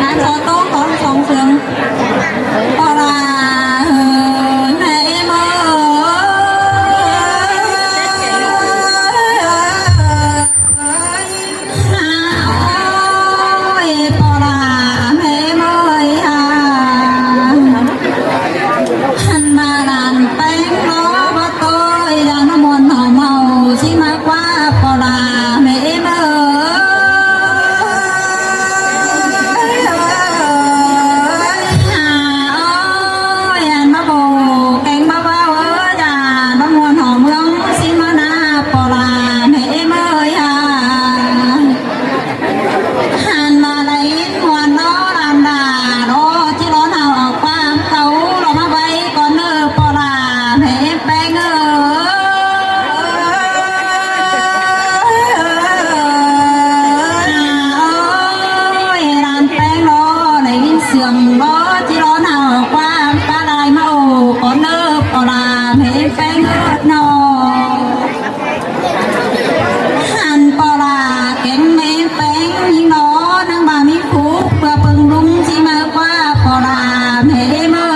ງານຂໍໂຕ້ຂອງສອງເຊື່ອງ ປອລາເອີຍ ແມ່ເອີຍ ໂອ້ຍ ປອລາແມ່ເອີຍ ຫັ້ນມາຫຼານແປ້ງເນາະ ບໍ່ໂຕ້ຍ ຢ່າມາມ່ວນຫອມເຮົາ ຊິມາກວ່າ ປອລາແມ່ເອີຍ ໂອ້ຍ ອັນມາໂບແກງມາເວົ້າເອີຍ ຢ່າມາມ່ວນຫອມເມືອງ ຊິມາໜ້າ ປອລາແມ່ເອີຍ ຫັ້ນມາໄດ້ມ່ວນເນາະ ຫຼານດາເນາະ ທີ່ລໍນເຮົາເອົາຄວາມເກົ່າ ລໍມາໄວ້ກ່ອນເດີ ປອລາແມ່ແປ້ງເອີຍ ໂອ້ຍ ຫຼານແປ້ງເນາະ ໄດ້ຍິນສຽງເນາະ ທີ່ລໍນເຮົາເອົາຄວາມປາລາຍມາໂອ້ ກ່ອນເດີ ປອລາແມ່ແປ້ງເອີຍເນາະ. ຫັ້ນປອລາແກງແມ່ແປ້ງຍິງເນາະ ນາງບາມີຄູເພື່ອເບິ່ງລຸງຊິມາກວ່າ ປອລາແມ່ເອີຍ ໂອ້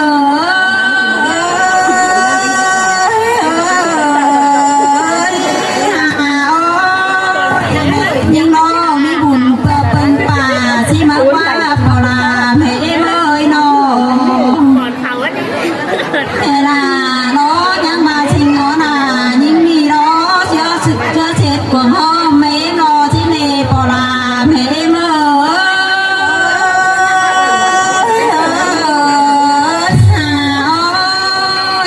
ຍ ຍິງເນາະ ມີບຸນເພື່ອເບິ່ງປາຊິມາກວ່າ ປອລາແມ່ເອີຍເນາະ. ເວລາເນາະ ຍັງມາຊິງເນາະນາ ຍິ່ງມີເນາະ ເຊື້ອ ເຊື້ອເຊັດກວາງຫອມແມ່ເນາະ ທີ່ເນປອລາແມ່ເອີຍ ໂອ້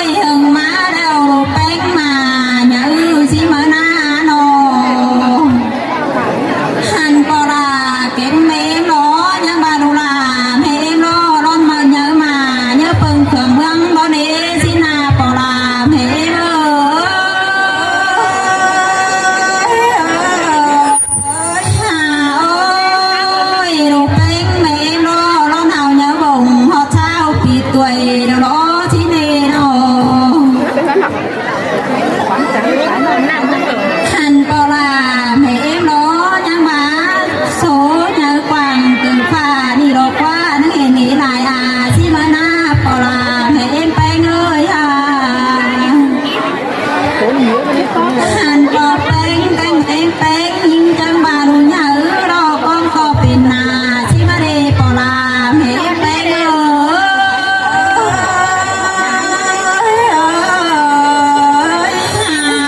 ຍ ເຖິງມາແລ້ວ ແປ້ງມາ ຍາອືຊິມານາເນາະ. ຫັ້ນປອລາເກັບແມ່ມລໍ ຍັງບາລູລາແມ່ເອັມລໍ ລ້ອນມາເຍີມາ ເຍີເປິງເຂືອງເມືອງ ດອນເອຊິນາປອລາແມ່ເອີຍ ໂອ້ຍ ລູກເປັງແມ່ເອັມລໍ ລ້ອນເຮົາເຍີບົ່ງ ຮອດຊາວປີຕວຍ ດອລອຊິເນນໍ. ຫັ້ນປອລາແມ່ເອັມລໍ ຍັງມາໂຊໃຫຍ່ກວ້າງເກີນຟ້ານີ້ດອກວ່າ ນັງເຫັນນີ້ຫຼາຍອາຊິມານາປອລາແມ່ເອັມແປ້ງເອີຍອາ ຫັ້ນປອແປ້ງແປ້ງເອັມແປ້ງຍິງຈັງບາລຸນຍາເອີລໍ ກ້ອງກໍເປັນນາຊິມາເດປອລາແມ່ເອັມແປ້ງເອີຍ.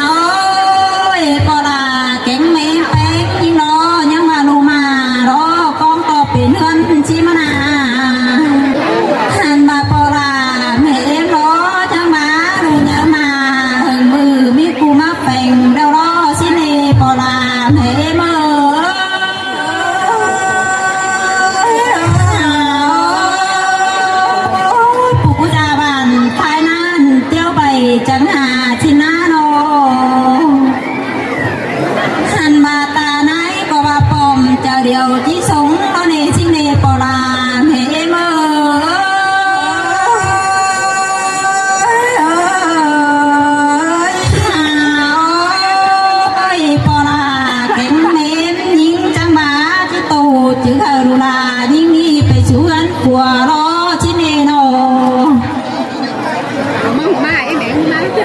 ໂອ້ຍ ປອລາແກງແມ່ແປ້ງຍິງລໍ ຍັງມາລູມາລໍ ກ້ອງກໍເປັນເຮືອນຊິມານາ ຫັ້ນມາປອລາແມ່ເອັມລໍ ຍັງມາລູຍາມາ ເຫິງມືມີກູມາແຝງດາວລໍຊິເນປອລາແມ່ເອັມເອີຍ. ໂອ້ຍ ປູ່ກູຈາບ້ານພາຍນັ້ນ ຕຽວໄປຈັງຫາຊິນານໍ ຫັ້ນມາຕາໃນກໍວ່າປອມ ເຈົ້າດຽວຈິສົງເນເນຊິເນປອລາແມ່ເອັມເອີຍ. ໂອ້ຍ ປອລາແກງແມ່ນຍິງຈັງບາ ຈິໂຕຈຶ່ງເຮີລູລາ ຍິງນີ້ໄປສວນຂົວລໍຊິເນນໍ ມາ ມາ ເອີ ມາ ມາ ເອີ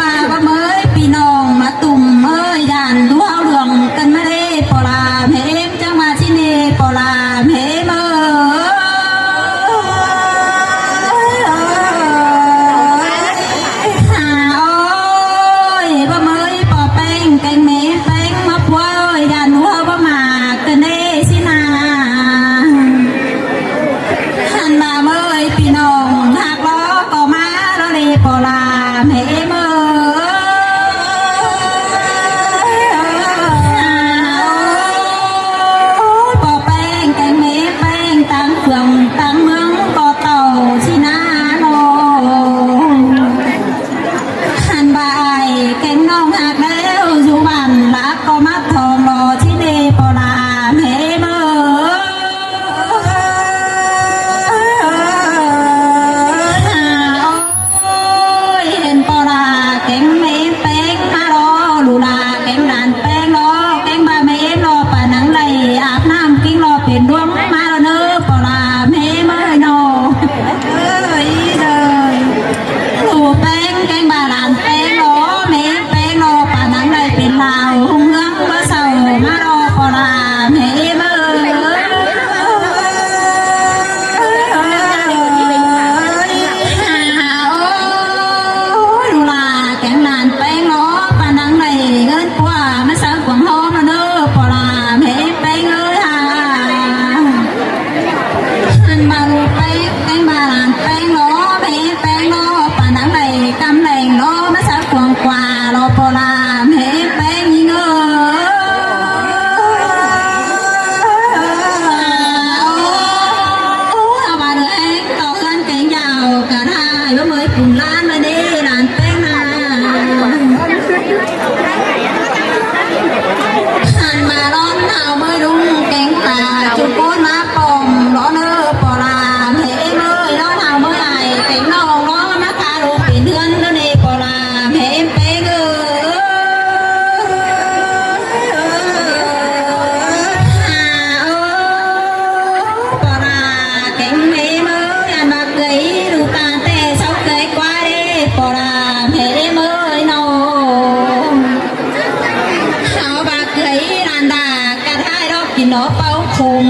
ບາບາເມີຍ ພີ່ນ້ອງມາຕຸ່ມເອີຍ ຢ້ານດູເຮົາເລື່ອງກັນມາເດ້ ປອລາແມ່ເອັມ ຈັ່ງມາຊິເນປອລາແມ່ເອີຍ ໂອ້ຍ ບາເມີຍ ປອແປ້ງແກງແມ່ແປ້ງມາພວຍ ຢ້ານຫົວບໍ່ມາກະເນຊິນາ. ເອີ ປາລາແມ່ເອີຍເນາະ ເອີຍເດີ ລູກແປ້ງແກງບາດຫຼານແປ້ງເນາະ ແມ່ແປ້ງເນາະ ປານນາງໄດ້ເປັນລາວຮຸ່ງເຮືອງບໍ່ເຊົາມາເນາະ ປາລາແມ່ເອີຍ ໂອ້ຍ ລູກຫຼານແກງຫຼານແປ້ງເນາະ ປານນາງໄດ້ເງິນ ກວ່າມາສັກກວາງຫອມເດີ ປາລາແມ່ແປ້ງເອີຍ ຫາ ອັນມາລູກແປ້ງ ແປ້ງບາດຫຼານແປ້ງເນາະ ແມ່ແປ້ງເນາະ ປານນາງໄດ້ກຳແລງເນາະ ມາສັກກວາງກວ່າເນາະ ປາລາແມ່ແປ້ງນີ້ເອີຍ ໂອ້ຍ ເອົາບາດແຮງ ຕໍ່ເຮືອນແກງຢາວກະໄດ້ ບໍ່ເມີປຸງລ້ານມາເດ້ ຫຼານແປ້ງນາ ຫັນມາລ້ອນເອົາເມີດຸງແກງປາ ຈຸໂກນມາປ້ອມ ລ້ອນເອີ ປາລາແມ່ເອີຍ ລ້ອນເອົາເມີໄອແກງນ້ອງ ລ້ອນມາຄາລູກເປັນເຮືອນເດີ ປາລາແມ່ແປ້ງເອີຍ ຫາ ໂອ້ ປາລາແກງແມ່ເອີຍ ອັນມາເກີຍລູກຕາແຕ່ເຊົາເກີຍກວ່າເດ້ ປາລາແມ່ເອີຍເນາະ ເຮົາມາເກີຍລານດາກະໄດ້ດອກ ກິນເນາະເປົ່າຄຸມ